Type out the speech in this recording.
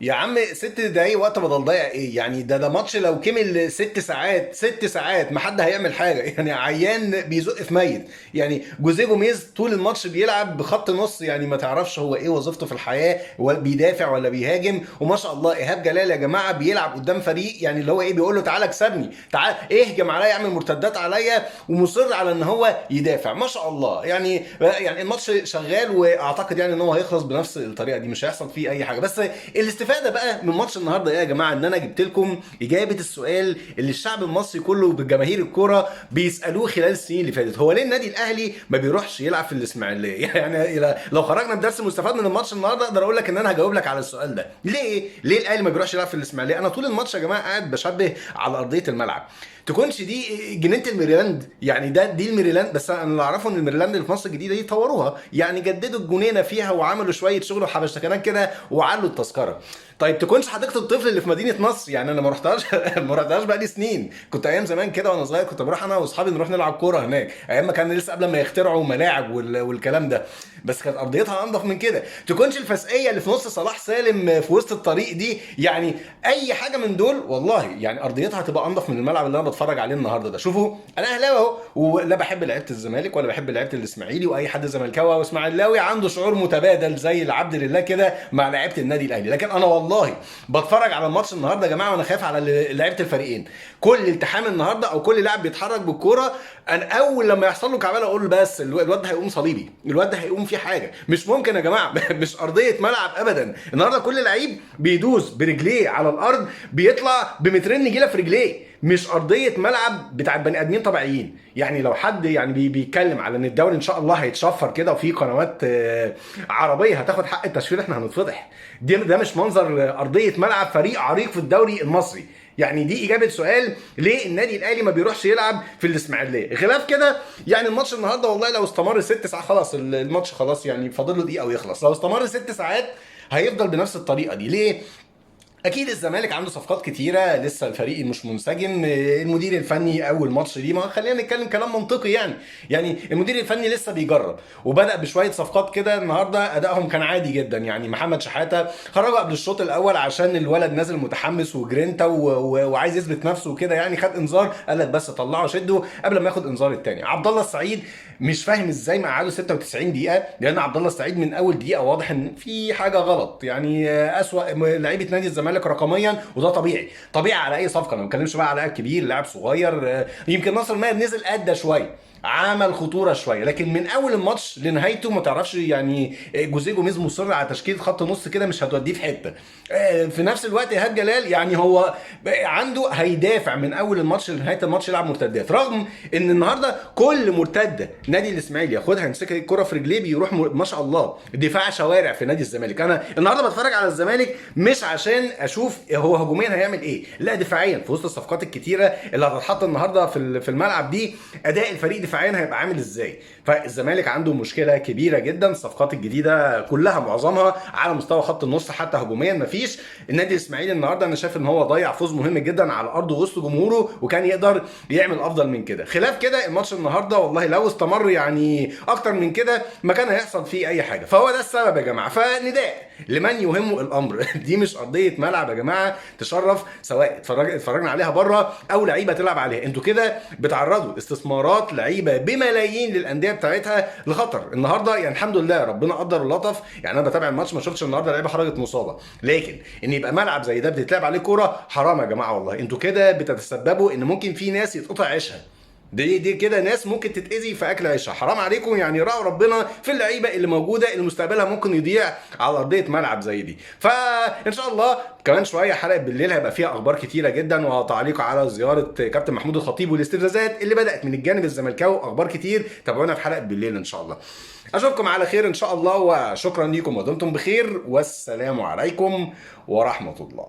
يا عم 6 دقايق وقت بدل ضايع ايه يعني؟ ده ماتش لو كمل 6 ساعات، 6 ساعات ما حد هيعمل حاجه. يعني عيان بيزق في ميت. يعني جوزيه جوميز طول الماتش بيلعب بخط نص، يعني ما تعرفش هو ايه وظيفته في الحياه، ولا بيدافع ولا بيهاجم. وما شاء الله ايهاب جلال يا جماعة بيلعب قدام فريق يعني اللي هو ايه، بيقول له تعالى اكسبني، تعالى اهجم عليا، اعمل مرتدات عليا، ومصر على ان هو يدافع. ما شاء الله يعني الماتش شغال، واعتقد يعني ان هو هيخلص بنفس الطريقة دي، مش هيحصل فيه اي حاجة. بس الاستفادة بقى من ماتش النهارده ايه يا جماعة؟ ان انا جبت لكم اجابه السؤال اللي الشعب المصري كله بالجماهير الكورة بيسالوه خلال السنين اللي فاتت، هو ليه النادي الاهلي ما بيروحش يلعب في الاسماعيلية؟ يعني لو خرجنا بدرس مستفاد من الماتش النهارده اقدر اقول لك ان انا هجاوب لك على السؤال ده، ليه الاهلي ما بيروحش يلعب في الاسماعيلية؟ انا طول الماتش يا جماعة قاعد بشبه على ارضية الملعب، تكونش دي جنينة الميريلاند، يعني دي الميريلاند. بس انا اللي اعرفه ان الميريلاند اللي في مصر الجديدة دي طوروها، يعني جددوا الجنينة فيها وعملوا شوية شغل وحبشتكنات كده وعلوا التذكرة. طيب تكونش حديقة الطفل اللي في مدينة نصر؟ يعني انا ما رحتهاش ما رحتهاش بقالي سنين، كنت ايام زمان كده وانا صغير كنت بروح انا واصحابي نروح نلعب كورة هناك، ايام ما كان لسه قبل ما يخترعوا ملاعب والكلام ده، بس كانت ارضيتها انضف من كده. تكونش الفسقيه اللي في نص صلاح سالم في وسط الطريق دي؟ يعني اي حاجة من دول والله يعني ارضيتها هتبقى انضف من الملعب اللي انا بتفرج عليه النهارده ده. شوفوا انا اهلاوي اهو، ولا بحب لعيبة الزمالك ولا بحب لعيبة الاسماعيلي، واي حد زملكاوي او اسماعيلاوي عنده شعور متبادل زي العبد لله كده مع لعيبة النادي الاهلي. لكن انا والله بتفرج على الماتش النهارده يا جماعة وانا خايف على لعيبة الفريقين. كل التحام النهارده او كل لاعب بيتحرك بالكورة، انا اول لما يحصل له كعبله اقول بس الواد ده هيقوم صليبي، الواد ده هيقوم فيه حاجة، مش ممكن يا جماعة. مش ارضية ملعب ابدا. النهارده كل لعيب بيدوس برجليه على الارض بيطلع بمترين نجيله في رجليه، مش ارضية ملعب بتاع بني ادمين طبيعيين. يعني لو حد يعني بيتكلم على ان الدوري ان شاء الله هيتشفر كده وفي قنوات عربية هتاخد حق التشفير، احنا هنتفضح. ده مش منظر ارضية ملعب فريق عريق في الدوري المصري. يعني دي اجابه سؤال ليه النادي الاهلي ما بيروحش يلعب في الاسماعيلية. خلاف كده يعني الماتش النهارده والله لو استمر 6 ساعات خلاص الماتش خلاص، يعني فاضل له دقيقة ويخلص. لو استمر 6 ساعات هيفضل بنفس الطريقة دي. ليه؟ اكيد الزمالك عنده صفقات كتيرة، لسه الفريق مش منسجم، المدير الفني اول ماتش دي، ما خلينا نتكلم كلام منطقي يعني المدير الفني لسه بيجرب وبدا بشوية صفقات كده. النهارده ادائهم كان عادي جدا، يعني محمد شحاته خرجه قبل الشوط الاول عشان الولد نازل متحمس وجرينتا وعايز يثبت نفسه وكده، يعني خد انذار قال لك بس طلعه شده قبل ما ياخد انذار الثاني. عبد الله السعيد مش فاهم ازاي ما قعدوا 96 دقيقة، لان عبد الله السعيد من اول دقيقة واضح ان في حاجة غلط، يعني اسوأ لعيبة نادي الزمالك رقميا، وده طبيعي طبيعي على اي صفقة. انا ما بتكلمش بقى على لاعب كبير لاعب صغير، يمكن ناصر ماهر نزل ادى شوية، عمل خطورة شوية، لكن من اول الماتش لنهايته ما تعرفش. يعني جوزيه جوميز مصر على تشكيله خط نص كده مش هتوديه في حتة. في نفس الوقت ايهاب جلال يعني هو عنده هيدافع من اول الماتش لنهاية الماتش، يلعب مرتدات، رغم ان النهارده كل مرتدة نادي الاسماعيلي ياخدها يمسك الكره في رجليه بيروح ما شاء الله دفاع شوارع في نادي الزمالك. انا النهارده بتفرج على الزمالك مش عشان اشوف هو هجوميا هيعمل ايه، لا دفاعيا في وسط الصفقات الكتيرة اللي هتتحط النهارده في الملعب دي، اداء الفريق دفاعيا هيبقى عامل ازاي. فالزمالك عنده مشكلة كبيرة جدا، الصفقات الجديدة كلها معظمها على مستوى خط النص حتى هجوميا مفيش. النادي الاسماعيلي النهارده انا شايف ان هو ضيع فوز مهم جدا على ارضه وسط جمهوره، وكان يقدر يعمل افضل من كده. خلاف كده الماتش النهارده والله لو استمر يعني اكتر من كده ما كان هيحصل فيه اي حاجة. فهو ده السبب يا جماعة. فنداء لمن يهمه الامر، دي مش ارضية ملعب يا جماعة تشرف، سواء اتفرجنا عليها بره او لعيبة تلعب عليها. انتوا كده بتعرضوا استثمارات لعيبة بملايين للاندية بتاعتها لخطر. النهارده يعني الحمد لله ربنا قدر ولطف، يعني انا بتابع الماتش ما شفتش النهارده لعيبة خرجت مصابه، لكن ان يبقى ملعب زي ده بتتلعب عليه كورة حرام يا جماعة والله. انتوا كده بتتسببوا ان ممكن في ناس يتقطع عيشها، دي كده ناس ممكن تتاذي في اكل عيشها، حرام عليكم. يعني راعوا ربنا في اللعيبة اللي موجودة اللي مستقبلها ممكن يضيع على ارضية ملعب زي دي. فان شاء الله كمان شوية حلقة بالليل هيبقى فيها اخبار كتيرة جدا وتعليق على زيارة كابتن محمود الخطيب والاستفزازات اللي بدات من الجانب الزملكاوي، اخبار كتير. تابعونا في حلقة بالليل ان شاء الله. اشوفكم على خير ان شاء الله، وشكرا لكم ودمتم بخير، والسلام عليكم ورحمة الله.